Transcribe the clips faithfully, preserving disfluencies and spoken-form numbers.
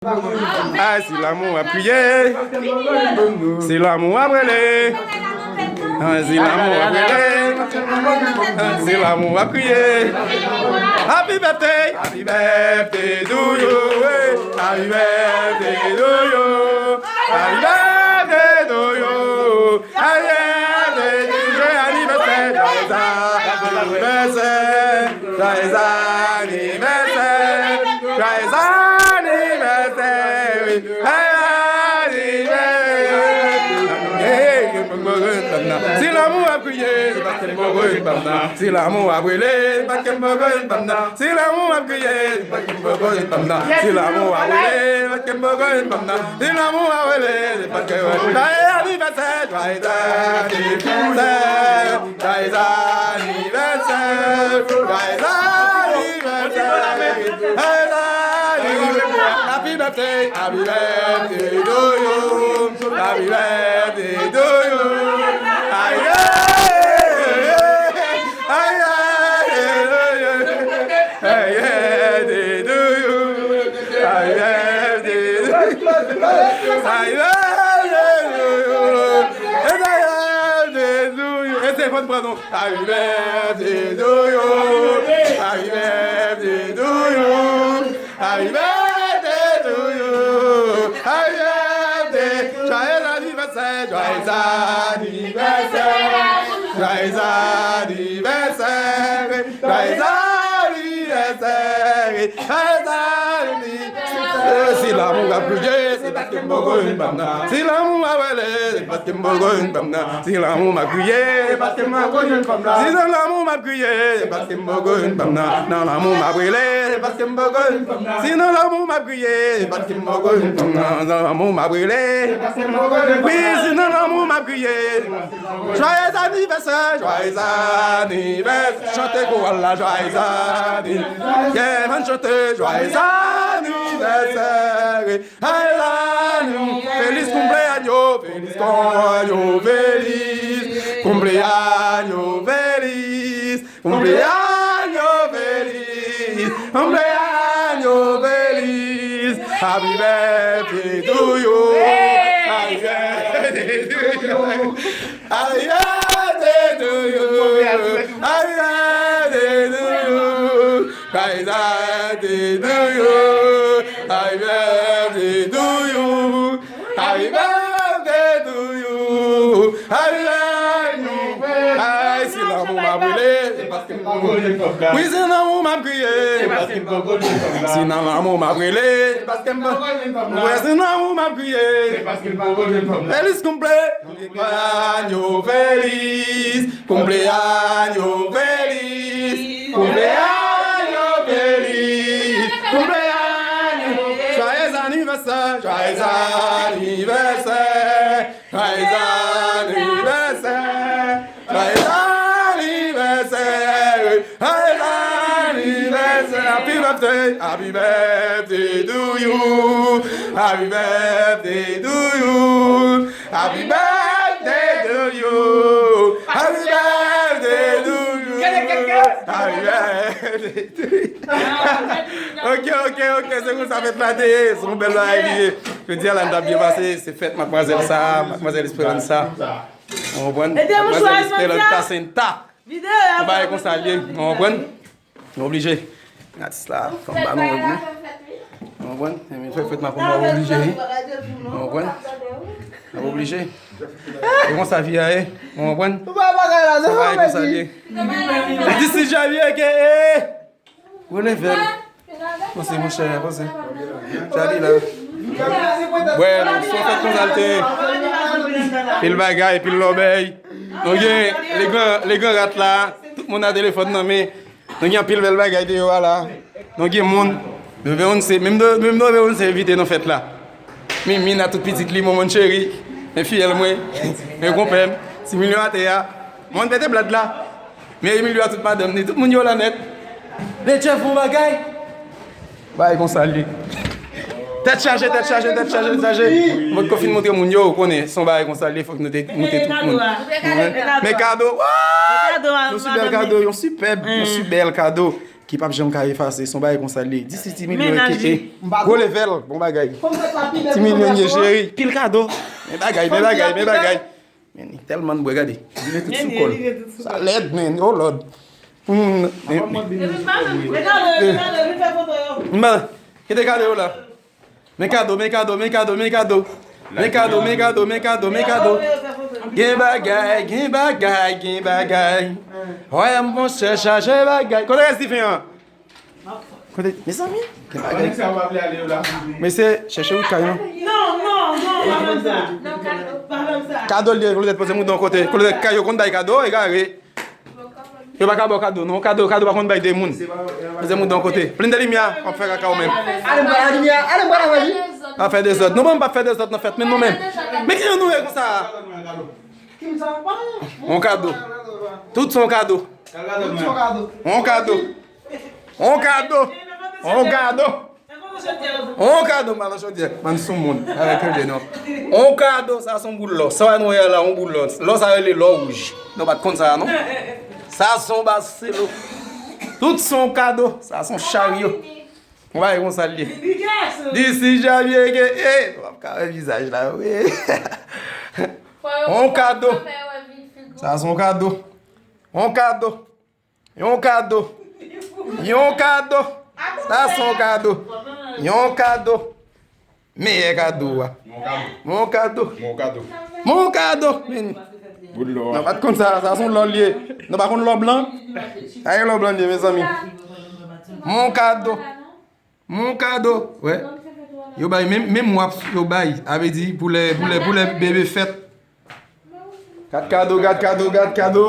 Ay, si lanmou ap kriye, si lanmou ap rele, ay, si lanmou ap rele, ay, si lanmou ap kriye. Happy birthday, happy birthday to you, eh. Happy birthday to you, happy birthday to you. Happy birthday, joyeux anniversaire, joyeux anniversaire, joyeux anniversaire, joyeux anniversaire, oui. Joyeux anniversaire. Hey, si lanmou ap kriye, se paske m poko jwenn fanm nan. Si lanmou ap rele, se paske m poko jwenn fanm nan. Si lanmou ap kriye, se paske m poko jwenn fanm nan. Si lanmou ap rele, se paske m poko jwenn fanm nan. Si lanmou ap rele, se paske, joyeux anniversaire, joyeux anniversaire, joyeux anniversaire, joyeux anniversaire, joyeux anniversaire. Happy birthday, happy birthday to you. Happy birthday to you. Happy birthday, happy birthday to you. Happy birthday to you. Happy birthday to you. Happy birthday to you. Happy birthday to you. Ese fòn pran non. Happy birthday to you. Happy birthday to you. Happy birthday to you. Happy birthday. Joyeux anniversaire, joyeux anniversaire. Joyeux anniversaire, joyeux anniversaire, joyeux anniversaire. Si lanmou ap kriye, se paske m poko jwenn fanm nan. Si lanmou ap rele, se paske m poko jwenn fanm nan. Si lanmou ap kriye, se paske m poko jwenn fanm nan. Si nan lanmou ap kriye, se paske m poko jwenn fanm nan. Nan lanmou ap rele, se paske m poko jwenn fanm nan. Si nan lanmou ap kriye, se paske m poko jwenn fanm nan. Nan lanmou ap rele, se paske m poko jwenn fanm nan. Wi, si nan lanmou ap kriye. Joyeux anniversaire, joyeux anniversaire. Chante koral la, joyeux anniversaire. Yeah, ann chante, joyeux anniversaire. Ay, la, nou. Feliz cumpleaños, feliz cumpleaños, feliz cumpleaños, feliz cumpleaños, feliz cumpleaños, feliz. Happy birthday to you. Happy birthday to you. Happy birthday to you. Happy birthday to you. Happy birthday to you. Happy birthday to you. Happy birthday to you. Happy birthday. Ay, si lanmou m ap rele, se paske m poko jwenn fanm nan. Wi, si lanmou m ap kriye, se paske m poko jwenn fanm nan. Si nan lanmou m ap rele, se paske m poko jwenn fanm nan. Wi, si lanmou m ap kriye, se paske m poko jwenn fanm nan. Feliz cumple. Cumpleaños feliz, cumpleaños feliz, cumpleaños feliz, cumpleaños. Joyeux anniversaire, joyeux anniversaire, joyeux anniversaire, joyeux anniversaire. Happy birthday, happy birthday to you. Happy birthday to you. Happy birthday to you. Happy birthday to you. Happy birthday to you. Ok, ok, ok, se konsa fèt la te ye. Se yon bèl bagay li ye. Jodi a la, n t ap byen pase. Se fèt madmwazèl sa, madmwazèl Esperanza. Ou konprann? Madmwazèl Esperanza Senta. Yon bagay konsa l ye, ou konprann? Nou oblije. Atis la, fò m ba nou rèv nou. Ou konprann? Ebyen, fè fèt la pou nou, oblije, wi. Ou konprann? Nou oblije. E konsa vi a ye, ou konprann? Ou pa bagay la, non, konsa li ye. This is Javier, aka Rene Vèl. Panse, monchè, panse. Tchadi la. Bwè, nou, se yon fèt konsa l te ye. Pil bagay, pil lòbèy. Nou gen le gran, le gran rat la. Tout moun a telefòn nan men. Nou gen anpil bèl bagay deyò a la. Nou gen moun. Doveonse, menm Do-, menm Doveonse envite nan fèt la. Mimi nan tout pitit li, Momon Cheri, men fiyèl mwen, men konpè m, Ti Milyon atè a. Mwen pete blad la. Men Emilio a tout madanm ni, tout moun yo la nèt. Letchèf bon bagay. Bagay konsa li. Tèt chaje, tèt chaje, tèt chaje, tèt chaje. Mwen ko fin montre moun yo, ou konnen, se yon bagay konsa li, fòk nou te montre tout moun. Men kado, what? Yon si bèl kado, yon sipèb, yon si bèl kado. ki p ap janm ka efase. Se yon bagay konsa l ye. Dis li ti milyon aka. Gwo level, bon bagay. Ti milyon ye cheri. Pil kado. Men bagay, men bagay, men bagay. Men li tèlman bwè, gade. Vire tout sou kò l. Sa lèd, men. Oh Lord. Hmm, men, men, kite kado yo la. Men kado, men kado, men kado, men kado. Men kado, men kado, men kado, men kado. Gen bagay, gen bagay, gen bagay. Wè, monchè, chaje bagay. Kote rès dife an? Kote, mezanmi, gen bagay. Mesye, chèche ou kay lan. Non, non, non, pa fè m sa. Pa fè m sa. Kado l ye, Claudette, poze moun nan kote. Claudette, kay yo konn bay kado, egare. Yo pa ka ba w kado, non. Kado, kado pa konn bay de moun. Poze moun nan kote. Plin de limyè, w ap fè kaka ou menm. Ale m pran limyè, ale m pran limyè. Pa fè dezòd. Non, mwen m pa fè dezòd nan fèt, men nou menm. Men ki jan nou ye konsa? On kado. Tout se on kado. On kado. On kado. On kado. On kado, m pa nan chodyè. Bann soumoun. Avèk chodyè, non. On kado, sa se on boul lò. Sa w wè nou wè la, on boul lò. Lò sa rele lò wouj. Nou pa t konn sa, non? Sa se on baselo. Tout se on kado. Sa se on charyo. Mwen pa konn sa l ye. Disi Javier ke, eh, w ap ka wè vizaj la, wi. On kado. Sa se on kado. On kado. Yon kado. Yon kado. Sa se yon kado. Yon kado. Meyè kado a. Mon kado. Mon kado. Mon kado. Men. Bout lò a. Nou pa t konn sa, sa se yon lò l ye. Nou pa konn lò blan. Sa gen lò blan l ye, mezanmi. Mon kado. Mon kado. Wè. Yo bay menm, menm w ap yo bay. A vle di pou lè, pou lè, pou lè bebe fèt. Gad kado, gad kado, gad kado.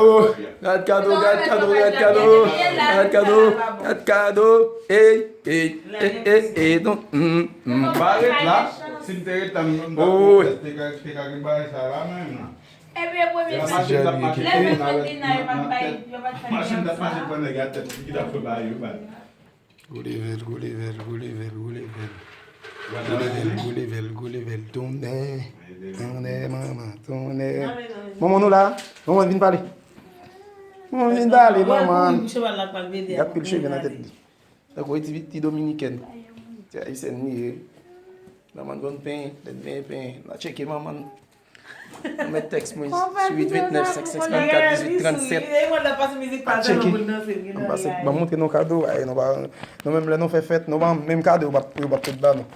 Gad kado, gad kado, gad kado. Gad kado, gad kado. Ey, ey, ey, ey, ey, don. Mm, mm. Ba ret la. Si m te ret la, m, m, m, oh, te ka, te ka gen bagay sa la menm. Epi e premye sa. Lè fèt la, yo pa t bay, yo pa t bay. Machin t ap mache pran nèg a tèt, ki t ap fè bagay yo, bay. Gwo level, gwo level, gwo level, gwo level. Gwo level, gwo level, gwo level. Tonnè, tonnè, manman, tonnè. Manman, nou la? Manman, vin pale. Manman, vin pale, manman. Gad pil cheve nan tèt li. Tankou ti, ti dominikèn. Ti ayisyèn li ye. Manman konn penyen, lè l penyen, penyen. N a tcheke manman. Ou mèt tèks mwen sou uit uit nèf senk senk kat dizuit trannsèt. Pa tcheke. Ban m montre nou kado. Ay, nou pa, nou menm lè nou fè fèt, nou pa menm kado, yo p ap, yo p ap tout ba nou.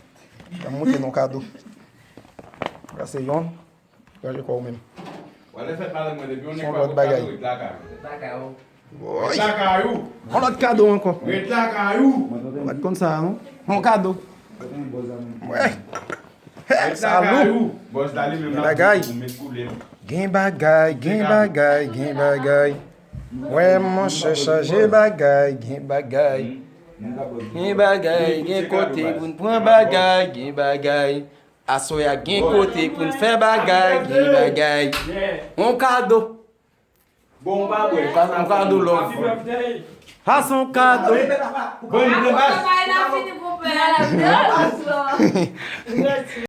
Ban m montre nou kado. Sa se yonn. Ranje kò w menm. Se yon lòt bagay. Woy! Ret lakay ou. On lòt kado ankò. Ret lakay ou. Ou pa t konn sa, non? On kado. Wè. Ret lakay ou. Bòs la li menm la pou met koulè. Gen bagay, gen bagay, gen bagay. Wè, monchè, chanje bagay, gen bagay. Gen bagay, gen kote pou n pran bagay, gen bagay. Aswè a gen kote pou n fè bagay, gen bagay. On kado. Bon, pa bwè. Sa se yon kado love. Sa se yon kado. Bon, bon, baz.